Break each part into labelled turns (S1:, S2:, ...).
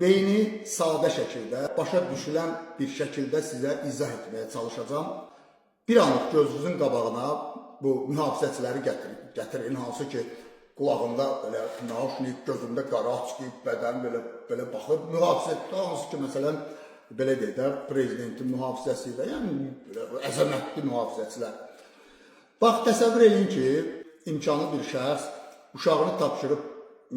S1: Beyni sadə şəkildə, başa düşülən bir şəkildə sizə izah etməyə çalışacağam. Bir anlıq gözünüzün qabağına bu mühafizəçiləri gətirin, hansı ki qulağında belə nauşnik, gözündə qara açıq, bədən belə baxır. Mühafizədə hansı ki məsələn belə deyək də prezidentin mühafizəsi və yəni belə əzəmətli mühafizəçilər. Bax, təsəvvür eləyin ki, imkanlı bir şəxs uşağını tapşırıb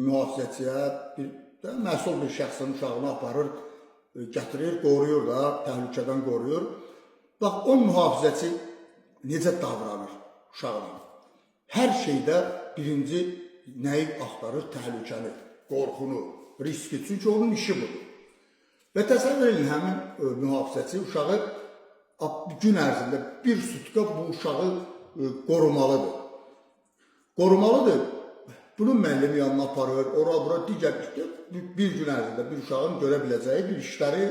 S1: mühafizəçiyə, bir də məsul bir şəxsin uşağını aparır, gətirir, qoruyur da, təhlükədən qoruyur. Bax, o mühafizəçi necə davranır uşağına? Hər şeydə birinci nəyi axtarır? Təhlükəni, qorxunu, riski. Çünki onun işi budur. Və təsəvvür edin, həmin mühafizəçi uşağı gün ərzində bir sutka bu uşağı qorumalıdır. Qorumalıdır. Bunu müəllimi yanına aparır, ora-bura digər bir gün ərzində bir uşağın görə biləcəyi bir işləri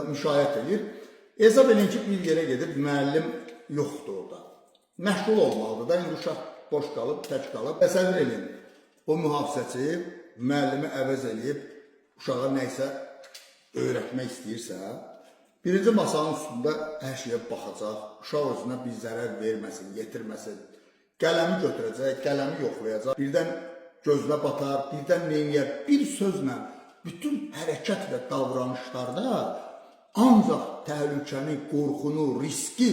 S1: müşayiət edir. Hesab edin ki, bir yerə gedib müəllim yoxdur orada. Məşğul olmalıdır da, indi uşaq boş qalıb, tək qalıb. Təsəvvür edin, o mühafizəçi müəllimi əvəz eləyib uşağa nə isə öyrətmək istəyirsə, birinci masanın üstündə hər şeyə baxacaq, uşaq özünə bir zərər verməsin, yetirməsin. Qələmi götürəcək, qələmi yoxlayacaq, birdən gözünə batar, birdən neyniyər. Bir sözlə bütün hərəkət və davranışlarda ancaq təhlükəni, qorxunu, riski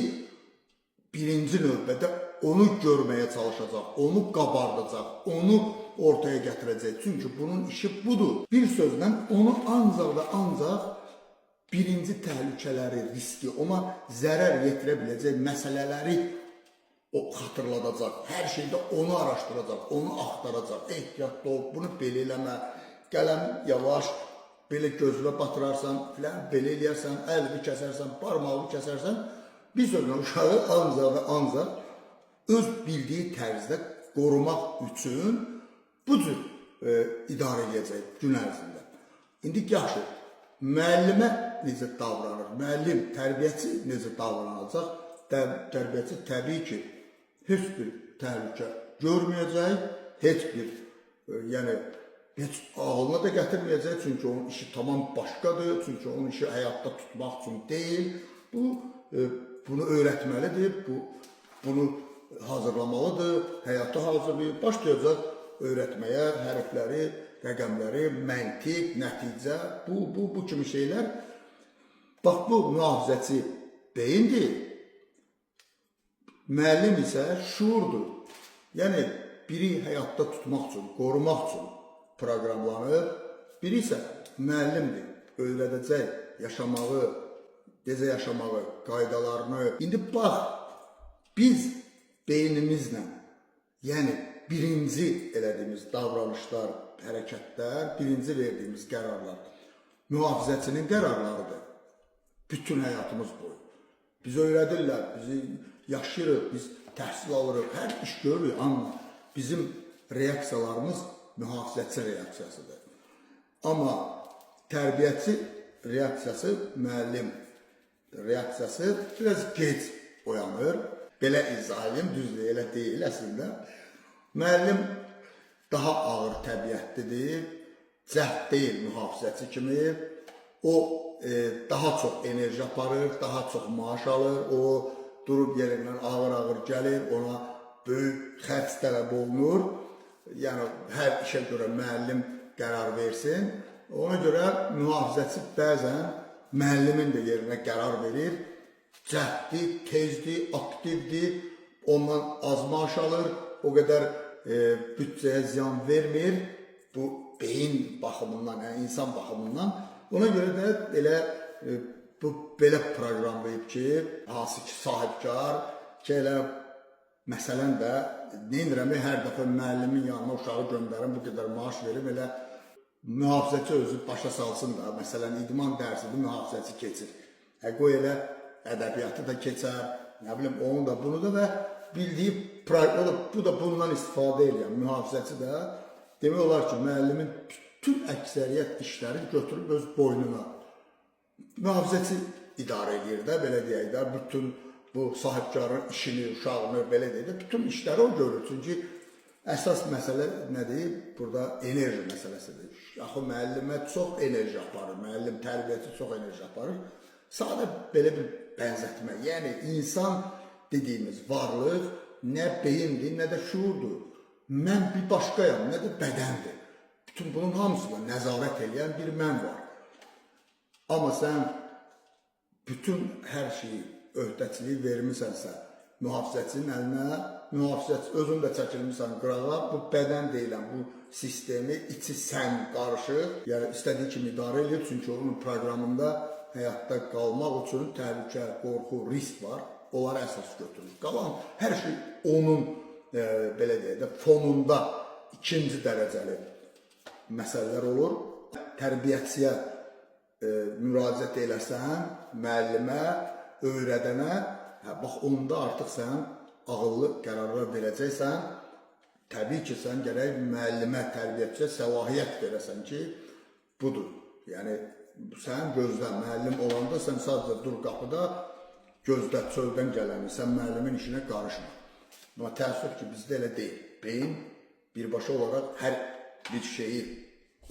S1: birinci növbədə onu görməyə çalışacaq, onu qabardacaq, onu ortaya gətirəcək. Çünki bunun işi budur. Bir sözlə onu ancaq və ancaq birinci təhlükələri, riski, ona zərər yetirə biləcək məsələləri o xatırladacaq. Hər şeydə onu araşdıracaq, onu axtaracaq. Ehtiyatlı ol, bunu belə eləmə, qələm yavaş, belə gözünə batırarsan, filan, belə eləyərsən, əlini kəsərsən, barmağını kəsərsən. Bir sözlə uşağı ancaq və ancaq öz bildiyi tərzdə qorumaq üçün bu cür idarə edəcək gün ərzində. İndi yaxşı, müəllimə necə davranır? Müəllim, tərbiyəçi necə davranacaq? Tərbiyəçi təbii ki, heç bir təhlükə görməyəcək, heç bir, yəni heç ağlına da gətirməyəcək, çünki onun işi tamam başqadır, çünki onun işi həyatda tutmaq üçün deyil. Bu bunu öyrətməlidir, bunu hazırlamalıdır, həyata hazırlayıb başlayacaq öyrətməyə hərfləri, rəqəmləri, məntiq, nəticə, bu kimi şeylər. Bax, bu mühafizəçi beyindir. Müəllim isə şuurdur. Yəni biri həyatda tutmaq üçün, qorumaq üçün proqramlanır, biri isə müəllimdir, öyrədəcək yaşamağı, necə yaşamağı, qaydalarını. İndi bax, biz beynimizlə, yəni birinci elədiyimiz davranışlar, hərəkətlər, birinci verdiyimiz qərarlar mühafizəçinin qərarlarıdır. Bütün həyatımız boyu. Biz öyrədirlər, bizi yaşayırıq, biz təhsil alırıq, hər iş görürük, amma bizim reaksiyalarımız mühafizəçi reaksiyasıdır. Amma tərbiyəçi reaksiyası, müəllim reaksiyası biraz gec oyanır. Belə izah edeyim, düzdür, elə deyil əslində. Müəllim daha ağır təbiətlidir, cəhd deyil mühafizəçi kimi. O daha çox enerji aparır, daha çox maaş alır, o durub yerindən ağır-ağır gəlir, ona böyük xərc tələb olunur. Yəni hər işə görə müəllim qərar versin. Ona görə mühafizəçi bəzən müəllimin də yerinə qərar verir. Cəhddir, tezdir, aktivdir, ondan az maaş alır, o qədər büdcəyə ziyan vermir. Bu beyin baxımından, yəni insan baxımından. Ona görə də elə bu belə proqramlayıb ki, hansı ki sahibkar ki elə məsələn də neynirəm, hər dəfə müəllimin yanına uşağı göndərim, bu qədər maaş verim, elə mühafizəçi özü başa salsın da, məsələn idman dərsini mühafizəçi keçir. Qoy elə ədəbiyyatı da keçər, nə bilim onu da, bunu da və bildiyi o da, bu da bundan istifadə eləyən mühafizəçi də demək olar ki, müəllimin bütün əksəriyyət işləri götürüb öz boynuna. Mühafizəçi idarə edir də, belə deyək də, bütün bu sahibkarın işini, uşağını, belə deyək də, bütün işləri o görür. Çünki Əsas məsələ nədir? Burada enerji məsələsidir. Axı müəllimə çox enerji aparır, müəllim tərbiyəçi çox enerji aparır. Sadə belə bir bənzətmə. Yəni insan dediyimiz varlıq nə beyindir, nə də şuurdur. Mən bir başqayam, nə də bədəndir. Bütün bunun hamısına nəzarət eləyən bir mən var. Amma sən bütün hər şeyi öhdəçiliyi vermisənsə mühafizəçinin əlinə, mühafizəçi özün də çəkilmisən qırağa, bu bədən deyilən bu sistemi içi sən qarışıq, yəni istədiyi kimi idarə edir, çünki onun proqramında həyatda qalmaq üçün təhlükə, qorxu, risk var. Onları əsas götürür. Qalan hər şey onun belə deyək də fonunda ikinci dərəcəli məsələlər olur. Tərbiyəçiyə müraciət eləsən, müəllimə, öyrədənə, hə, bax onda artıq sən ağıllı qərarlar verəcəksən. Təbii ki, sən gərək müəllimə, tərbiyəçiyə səlahiyyət verəsən ki, budur. Yəni sən gözlə, müəllim olanda sən sadəcə dur qapıda, gözlə çöldən gələni, sən müəllimin işinə qarışma. Amma təəssüf ki, bizdə elə deyil. Beyin birbaşa olaraq hər bir şeyi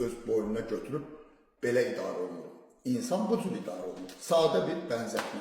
S1: öz boynuna götürüb belə idarə olunur. İnsan bu cür idarə olunur. Sadə bir bənzətmə.